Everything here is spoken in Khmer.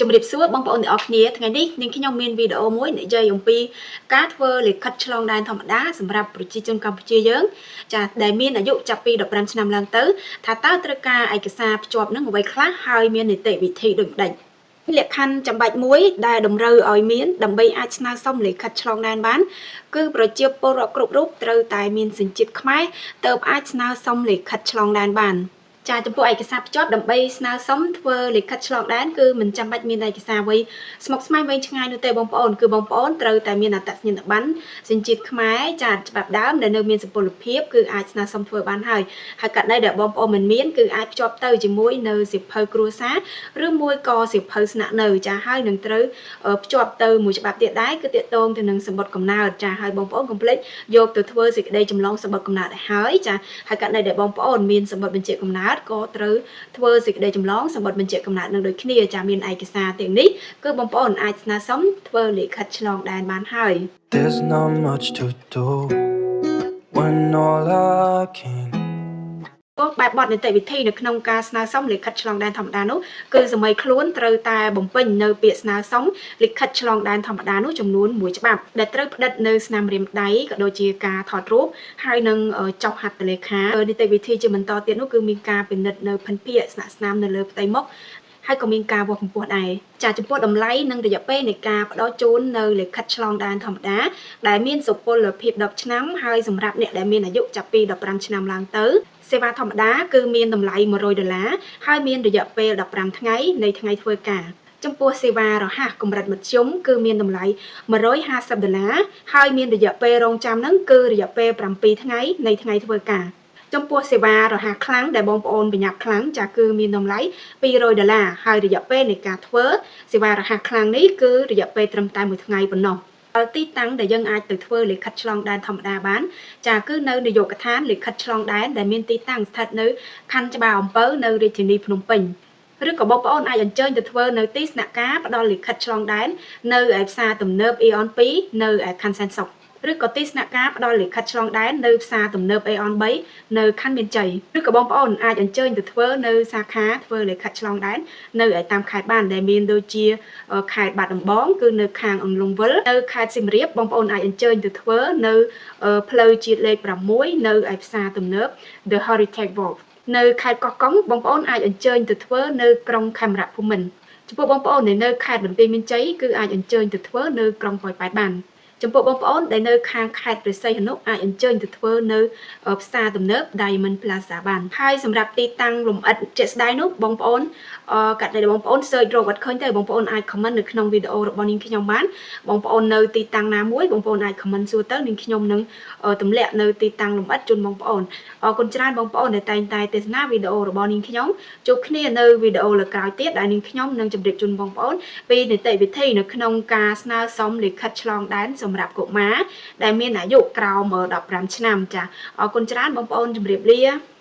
ជំរាបសួរបងប្អូនទាំងអស់គ្នាថ្ងៃនេះនាងខ្ញុំមានវីដេអូមួយនិយាយអំពីការធ្វើលិខិតឆ្លងដែនធម្មតាសម្រាប់ប្រជាជនកម្ពុជាយើងចាដែលមានអាយុចាប់ពី15ឆ្នាំឡើងទៅថាតើត្រូវការឯកសារភ្ជាប់នឹងអ្វីខ្លះហើយមាននីតិវិធីដូចម្តេចលក្ខខណ្ឌចាំបាច់មួយដែលតម្រូវឲ្យមានដើម្បីអាចស្នើសុំលិខិតឆ្លងដែនបានគឺប្រជាពលរដ្ឋគ្រប់រូបត្រូវតែមានសញ្ជាតិខ្មែរទើបអាចស្នើសុំលិខិតឆ្លងដែនបានចាចំពោះឯកសារភ្ជាប់ដើម្បីស្នើសុំធ្វើលិខិតឆ្លងដែនគឺមិនចាំបាច់មានឯកសារអ្វីស្មុគស្មាញវែងឆ្ងាយនោះទេបងប្អូនគឺបងប្អូនត្រូវតែមានអត្តសញ្ញាណប័ណ្ណសញ្ជាតិខ្មែរចាច្បាប់ដើមដែលនៅមានសុពលភាពគឺអាចស្នើសុំធ្វើបានហើយហើយករណីដែលបងប្អូនមិនមានគឺអាចភ្ជាប់ទៅជាមួយនៅសៀវភៅគ្រួសារឬមួយក៏សៀវភៅស្នាក់នៅចាហើយនឹងត្រូវភ្ជាប់ទៅមួយច្បាប់ទៀតដែរគឺទាក់ទងទៅនឹងសម្បត្តិកំណើតចាហើយបងប្អូនកុំភ្លេចយកទៅធ្វើសេចក្តីចម្លងសម្បត្តិកំណើតឲ្យហើយចាហើយករណីដែលបងប្អូនមានសម្បត្តិបញ្ជាក់កំណើតក៏ត្រូវធ្វើសេចក្តីចម្លងសម្បត្តិបញ្ជាក់កំណើតនឹងដូចគ្នាចាមានឯកសារទាំងនេះគឺបងប្អូនអាចស្នើសុំធ្វើលិខិតឆ្លងដែនបានហើយ There's not much to do when all I can បែបបទនីតិវិធីនៅក្នុងការស្នើសុំលិខិតឆ្លងដែនធម្មតានោះគឺសាមីខ្លួនត្រូវតែបំពេញនៅពាក្យស្នើសុំលិខិតឆ្លងដែនធម្មតានោះចំនួនមួយច្បាប់ដែលត្រូវផ្តិតនៅស្នាមម្រាមដៃក៏ដូចជាការថតរូបហើយនឹងចុះហត្ថលេខានីតិវិធីជាបន្តទៀតនោះគឺមានការពិនិត្យនៅភិនភាគស្នាក់ស្នាមនៅលើផ្ទៃមុខហើយក៏មានការវាស់កម្ពស់ដែរចាចំពោះតម្លៃនិងរយៈពេលនៃការផ្ដល់ជូននៅលិខិតឆ្លងដែនធម្មតាដែលមានសុពលភាព10ឆ្នាំហើយសម្រាប់អ្នកដែលមានអាយុចាប់ពី15ឆ្នាំឡើងទៅសេវាធម្មតាគឺមានតម្លៃ100ដុល្លារហើយមានរយៈពេល15ថ្ងៃនៃថ្ងៃធ្វើការចំពោះសេវារហ័សកម្រិតមធ្យមគឺមានតម្លៃ150ដុល្លារហើយមានរយៈពេលរងចាំនឹងគឺរយៈពេល7ថ្ងៃនៃថ្ងៃធ្វើការចំពោះសេវារហ័សខ្លាំងដែលបងប្អូនប្រញាប់ខ្លាំងចាគឺមានតម្លៃ200ដុល្លារហើយរយៈពេលនៃការធ្វើសេវារហ័សខ្លាំងនេះគឺរយៈពេលត្រឹមតែមួយថ្ងៃប៉ុណ្ណោះទីតាំងដែលយើងអាចទៅធ្វើលិខិតឆ្លងដែនធម្មតាបានចាគឺនៅនាយកដ្ឋានលិខិតឆ្លងដែនដែលមានទីតាំងស្ថិតនៅខណ្ឌច្បារអំពៅនៅរាជធានីភ្នំពេញឬក៏បងប្អូនអាចអញ្ជើញទៅធ្វើនៅទីស្នាក់ការផ្ដល់លិខិតឆ្លងដែននៅឯផ្សារទំនើប Aeon 2នៅឯខណ្ឌសែនសុខឬក៏ទីស្នាក់ការផ្ដល់លិខិតឆ្លងដែននៅផ្សារទំនើប Aeon 3នៅខណ្ឌមានជ័យឬក៏បងប្អូនអាចអញ្ជើញទៅធ្វើនៅសាខាធ្វើលិខិតឆ្លងដែននៅឯតាមខេត្តបានដែលមានដូចជាខេត្តបាត់ដំបងគឺនៅខាងអន្លង់វិលនៅខេត្តសៀមរាបបងប្អូនអាចអញ្ជើញទៅធ្វើនៅផ្លូវជាតិលេខ6នៅឯផ្សារទំនើប The Heritage Walk នៅខេត្តកោះកុងបងប្អូនអាចអញ្ជើញទៅធ្វើនៅក្រុងខេមរៈភូមិន្ទចំពោះបងប្អូនដែលនៅខេត្តបន្ទាយមានជ័យគឺអាចអញ្ជើញទៅធ្វើនៅក្រុងប៉ោយប៉ែតបានចំពោះបងប្អូនដែលនៅខាងខេត្តព្រះសីហនុអាចអញ្ជើញទៅធ្វើនៅផ្សារទំនើប Diamond Plaza បានហើយសម្រាប់ទីតាំងលម្អិតជាក់ស្ដែងនោះបងប្អូនកាត់ដែលបងប្អូន search រកអត់ឃើញទេបងប្អូនអាច comment នៅក្នុងវីដេអូរបស់នាងខ្ញុំបានបងប្អូននៅទីតាំងណាមួយបងប្អូនអាច comment សួរទៅនាងខ្ញុំនឹងទម្លាក់នៅទីតាំងលម្អិតជូនបងប្អូនអរគុណច្រើនបងប្អូនដែលតែងតែទស្សនាវីដេអូរបស់នាងខ្ញុំជួបគ្នានៅវីដេអូលើក្រោយទៀតដែលនាងខ្ញុំនឹងជម្រាបជូនបងប្អូនពីនីតិវិធីនៅក្នុងការស្នើសុំលិខិតឆ្លងដែនសម្រាប់កុមារដែលមានអាយុក្រោម15ឆ្នាំចាអរគុណច្រើនបងប្អូនជម្រាបលា។